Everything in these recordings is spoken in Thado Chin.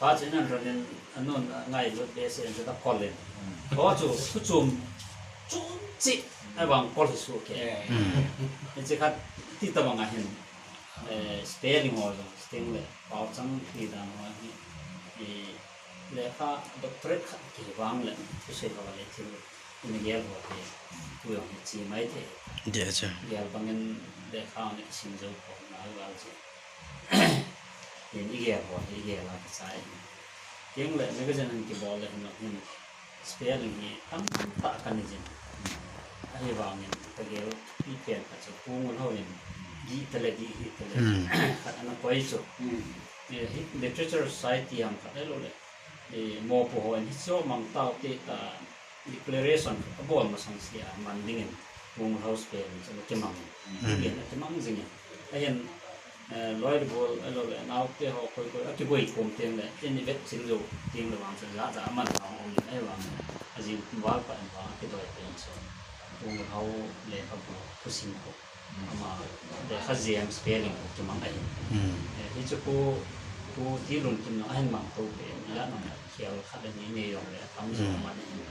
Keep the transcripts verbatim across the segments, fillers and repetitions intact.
Pa chu nan ranin, anun ngailut behseh in chu ta kol in. Ho chu, thu chom, chom chi, ahivang kol hi suh kei. Hiche khat ti tabang ahin, eh, spelling ho jong, sting le, pao chang ti dan ho hi, eh, lekha doctorate khat kivang le, thusei ho le thil, in gel ho hi, tu jong hi chi mai thei. Deh chu. Gel bangin lekha na kisim jou ko, na val chi. Tin igel ho hi igel a kichai. Tin le magazine hin kibol le hin, hin spelling hi tamtah kanei jin. Ahivangin kagel pi pen khat chu Pu Ngulhao in dih tale dih hih tale. Hmm. Khat ana koi chu. Hmm. Eh, hi Literature Society ham khat ahilou le. Eh, mopo ho in hichu mang tau te ta declaration abol masang sia man dingin Pu Ngulhao spelling chu ana kimang in. Hmm. Pen ana kimang jingin. Ahin, eh, loi le gol, ahilou le, naote ho koi koi, akiboi khom teng le, in ivet chil jou teng le vang chu, ja ja aman vang um in, ahivang, ajing val pa in vang, akidoi pen chu. Pu Ngulhao lekhabu, thusim khu. Ama, lekha jem spelling khu kimang ahi. Hmm. Eh, hichu Pu, Pu Tilunkim jong ahin mang to pen, ila nang khel khat le ni nei jong le, atam jong aman ahi.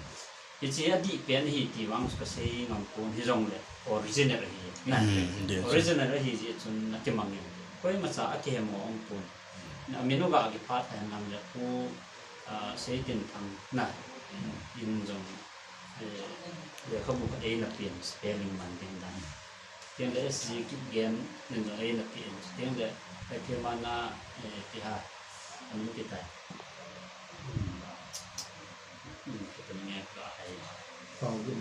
Hiche adih pen ahi ti vang chu kasei ngam pon hijongle original ahi. Na, hmm, deh chu. Original ahi jeh chun na kimang in. Koimacha akihem ho aum pon. Na, amin u ga kiphat hen lam le Pu, ah, Seitinthang na. In jong, eh, lekhabu khat eina pen spelling man ding dan. Tin le S G Kipgen in jong eina pen. Tin le, eh, Kemana, eh, Piha. Amin kitai. Hmm, kiti nge ka hai. Paogin.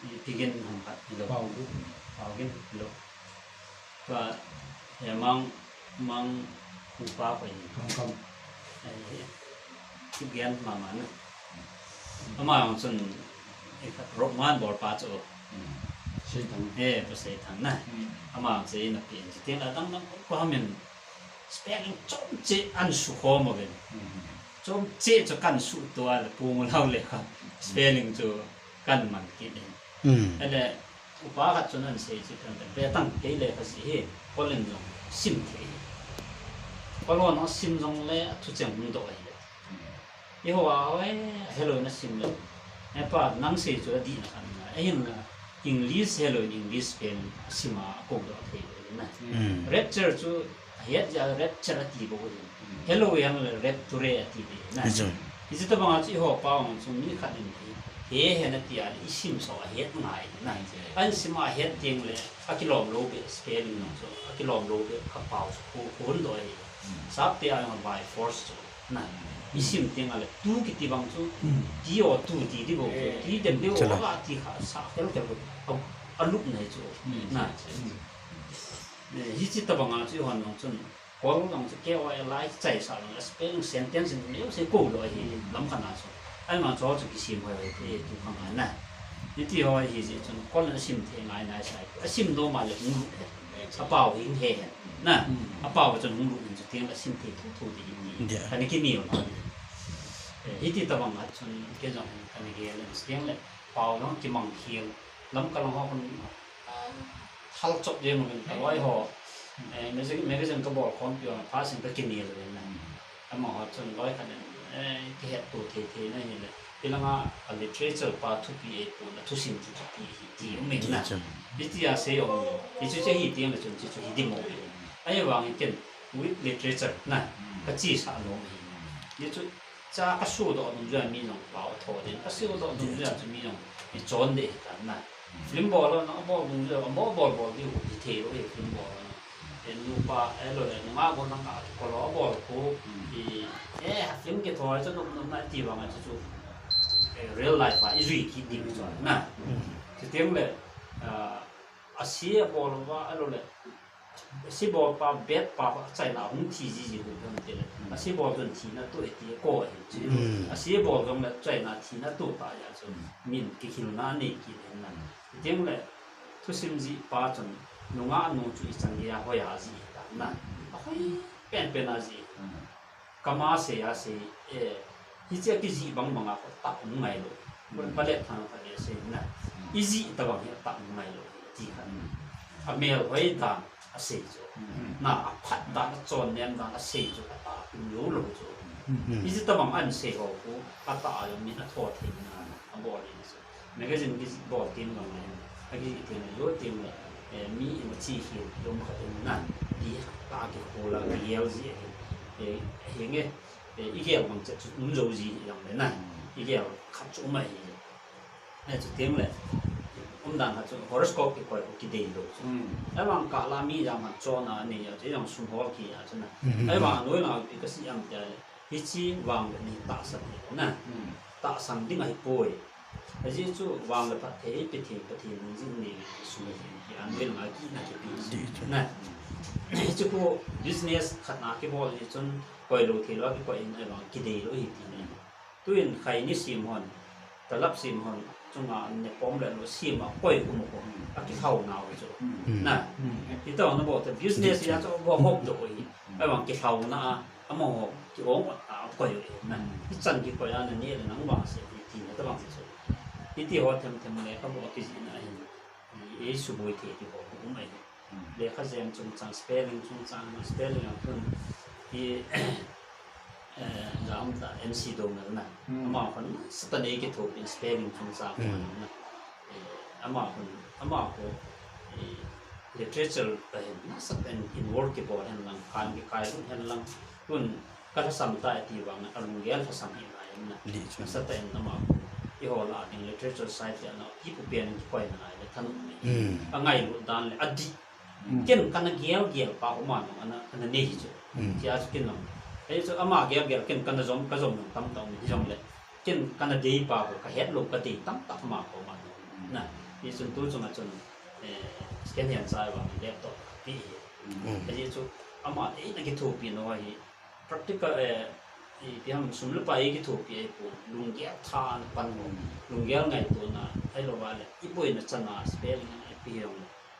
I Kipgen ham khat lo. Paogin. Paogin lo. Ka, eh, Mang, Mang Khupa ko in. Kam kam. Eh, Kipgen mama na. Ama jong chun, eh, khat Roman bol pa chu. Hmm. Seithang. Eh, Pu Seithang na. Hmm. Ama jong chu eina pen. Tin adang dang ko hamin. Spelling chomche ana sukhom uvin. Hmm. Chomche chu kana suhto a le Pu Ngulhao lekha. Spelling chu kana man kit in. Hmm. Ahile, upa khat chun ana sei chu kan tan. Be tang kei lekha jih hi, kol in jong sim thei. Kol hon asim jongle, athu cheng hung doh ahi. Eiho a, eh, helou in asim le. Eh, pa, nang sei chu adih na khat ngai. Ahinla, English helou in English pen asim a, akou doh thei le na. Hmm. Rapture chu, ahet jeh a rapture ati bou ahi. Hmm. Helou in le rapture ati le na. Hichu. Hichu tabang a chu eiho pa jong chu mi khat in he, he hen ati a le, isim so ahet ngai na. Hmm. Ahin sim a ahet teng le, akilom lou beh spelling jong chu, akilom lou beh kapao chu, ko, ko hon doh ahi. Hmm. Sap te a jong by force chu. Na, isim teng a le, tu kiti bang chu, hmm, ti o tu ti di bou chu, eh, ti dem di o, chala, a ti kha sa khel khel bou, a, alup nei chu, hmm, na. Hmm. Eh, hiche tabang a chu hon jong chun, kol jong chu K O L I chai sa jong, spelling sentence in leu se ko lo hi, hmm, lam khat na chu. Ahivang chu chu kisim hoi hoi, eh, tu kha ngai na. Hiti ho hi jeh chun, kol in asim thei ngai nai sai. Asim nom a le hung lut he. Apao hing he he. Na, hmm, apao chun hung lut in chu tin asim thei thu thu ti hi. Dia. Kana kinel na. Eh, hiti tabang a chun kei jong kana gel in tin le. Pao jong kimang khel. Lamkai lang ho kon, ah, thal chop jeng uvin ka loi ho. Eh, magazine, magazine kabol khom pi ho, pha sing ka kinel uvin na. Hmm. Amaho chun loi khat in, eh, kihetto thei thei na hile. Hilanga a literature pa thupi eipon, athusim chu thupi ahi ti um in na. Ti chu. Hitia sei um in. Hichu che hi ti um chun chu hi di mo. Ahivang in ken with literature na. Hmm. Kachesah nom ahi. Hichu cha kasodoh dungjuia mi jong pao atho din. Kasodoh dungjuia chu mi jong ichon deh hitan na. Film bol ho, na bol dungjuia, amo bol bol diu hithei lou ahi film bol ho. Eh, nupa, eh, lou le, nungah bol nang a, kolo bol khu, hmm, i, eh, film kithoi chu nop nop na ti vang a chu chu, eh, real life a, ijui kit ding chu, na. Hmm. Chuteng le, ah, ase bol uva, eh, lou le, ase bol pa, bad pa, achaina hung thi ji ji hu hung ti le. Hmm. Ase bol chun thina to e ti ko ahi chu. Hmm. Ase bol jong le, achaina thina to ta ya chu. Hmm. Min kihilna nei kit le na. Hmm. Chuteng le, thusim jih pa chun, nungah nu chu ichan gei a hoi a jih ta na. Ahoi pen pen a jih. Hmm. Kama sei a sei, eh, hiche kijih bang bang a kho tah um ngai lou. Hmm. Kon pale thang pale sei na. Hmm. Ijih tabang hi tah um ngai lou. Ti khan. Hmm. Amel hoi dan asei chu. Hmm. Na aphat dan achon nem dan asei chu atah um lou lou chu. Hmm. Hiche tabang ahin sei ho khu, atah a jong min atho thei na, abol in chu. Magazine kibol teng jong le, akijih teng le, jo teng le, eh, mi ima chi hi, jom khat in na, ti tah a kikhol a, kigel ji ahi. Eh, hinge, eh, igel bang chet chu um jou ji jong le na, igel khat chu um ahi. Eh, chuteng le, umdan khat chu horoscope kikoi khu kidei lou chu. Ahivang kah la mi jam khat chon a nei a chu, ijong sum hol kit a chu na. Ahivang anoi lang a ipi kasei em tia le, hiche vang le nei tahsan hi na. Tahsan ding ahipoi. Ajeh chu vang le phatthei, Pathen, Pathen ding jing nei sum hi, anoi lang a kina kipe chu na. Hiche khu business khat na kibol hi chun, koi lou thei lou a kikoi in ahivang kidei lou hi ti na. Tuin khaini sem hon, talap sem hon, chunga ne pom le lou sem a koi um ko, akilhau nau chu. Na, ito na bol te business a chu bol hop doh hi. Ahivang kilhau na a, amaho kiong a koi u hi. Na, ichan kikoi a na ne le nang vang se ti na tabang se chu. Iti ho them them le kabol kijih na hin. Ei suboi thei ti ho um ahi. Lekha jem chungchang, spelling chungchang, spelling a khun hi, eh, jam ta M C Doungel na. Ama khun nasatah in eikithopi in spelling chungchang na. Eh, ama khun, ama khu, eh, literature a hin nasatah in involve kibol hen lang, kan kikai lut hen lang, khun ka lhasam tai ti vang a lunggel lhasam hi ngai na. Nasatah in ama khu, eiho lah a ding literature side a na, ipu pen kikoi na ngai le thanom. Angailut dan le adih. Ken kana gel gel pa khu ama jong ana, ana nei hi chu. Tia chu ken jong. Ahi chu ama gel gel ken kana jom, kajom jong tamtah um hi jong le. Ken kana dei pa khu kahet lou kadei tamtah ama khu ama jong. Na, hichun tu chunga chun, eh, second hand chai vang laptop kape hi. Ahi chu ama eina kithopi nau hi. Practical, eh, ipi ham sum le pai kithopi ahipon, lunggel tha ana pan ho, lunggel ngaito na, ahilou le, iboina chan a spelling ipi ham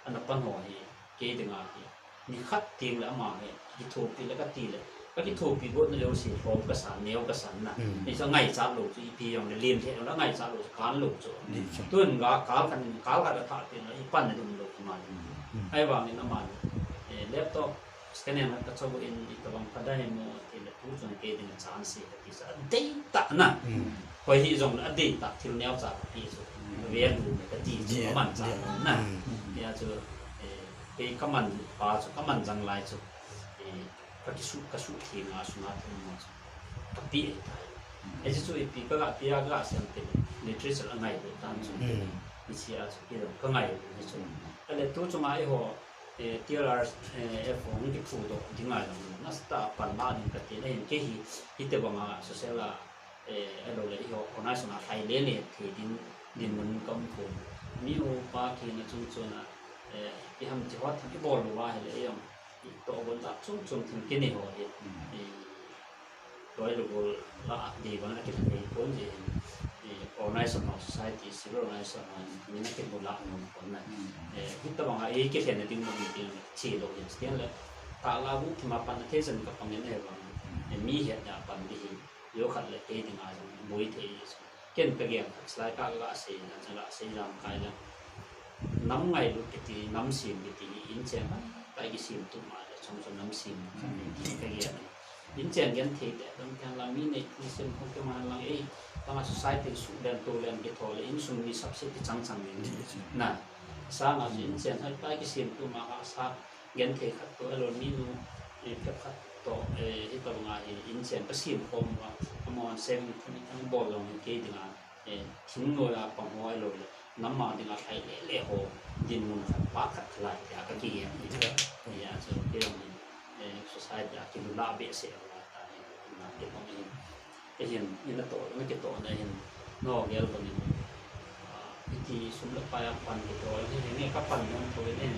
ana pan ho hi, kei dinga hi, nikhat teng le ama hi, kithopi le kati le, kakithopi got na jouse lhom kasan, neo kasan na. Hichu ngaichat lou chu, ipi ham le, len thei lou le ngaichat lou chu, kan lou chu. Tun ga kal khat, kal khat athah teng le, ipan na ding lou chu ma. Ahivangin ama, eh, laptop, Second hand khat kachou in itobang phadai mo, tile tu chun kei dinga chance kati chu. Adeitah na. Koi hijong le adeitah thil neocha kape chu. Value kati chu amanchah na. Hia chu, eh, kei kaman pa chu, kaman jang lai chu. Eh, kakisuh, kasuh theng a sunga thum mo chu. Kape ahitai. Hiche chu ipi kaga pe a kaga sei em tile, literature angailut dan chu. Hiche a chu kei jong kangailut hi chu. Ahile tu chunga eiho, eh, T R R F hung kiphudoh dinga jong nasatah a panna ding kati na hin, kei hi, hitobanga social a, eh, ahilou le eiho organization a lhai lele thei ding dinmun kaum pon. Mi upa kihina chung chon a, eh, ipi ham ti ho thei ibol lou va ahile eijong itoh bon tah chom chom thil kinei ho hi. Eh, Loi le gol lah a dei bang a kilhai pon jeh in, eh, organization ho, society, civil organization ho, min akimu lah nom pon na. Eh, hitobang a eikilhen na ding mun ding che lou hin, stian le, tah la bu thima pan a thei jen kapang in ahivang, eh, mi het na pan ding hi, jo khat le kei dinga jong boi thei. Ken kagel khat, lai kaga sei, na kaga sei lamkai le. Nam ngailut kiti, nam sem kiti, inchen khat, pai kisem tup ma le, chom chom nam sem khat, kagel. Inchen genthei te, dam khen lang mi nei, mi sem khong kema lang, eh, tanga society suh len, to len, kitho le, insung mi sapse kichang chang le. Na, sanga chu inchen khat, pai kisem tup ma kasa, genthei khat toh, ahilou le minu, eh, phep khat toh, eh, hitobanga hi, inchen kasem khom uva, amahon saving khun ibol jong hi kei dinga, eh, thingnoi a pang ho ahilou le, nam a dinga lhai lele ho, dinmun khat, phat khat khalai tia kakigel hi. Hia chu kei jong hi, eh, society a kilulah behseh uva ta hi, na kei jong hi. Ahin, ina toh, na kitoh na hin, nagel bangin, ah, iti sum le pai a pan kitoh, ahin, ahin, kapan nom thou ahin.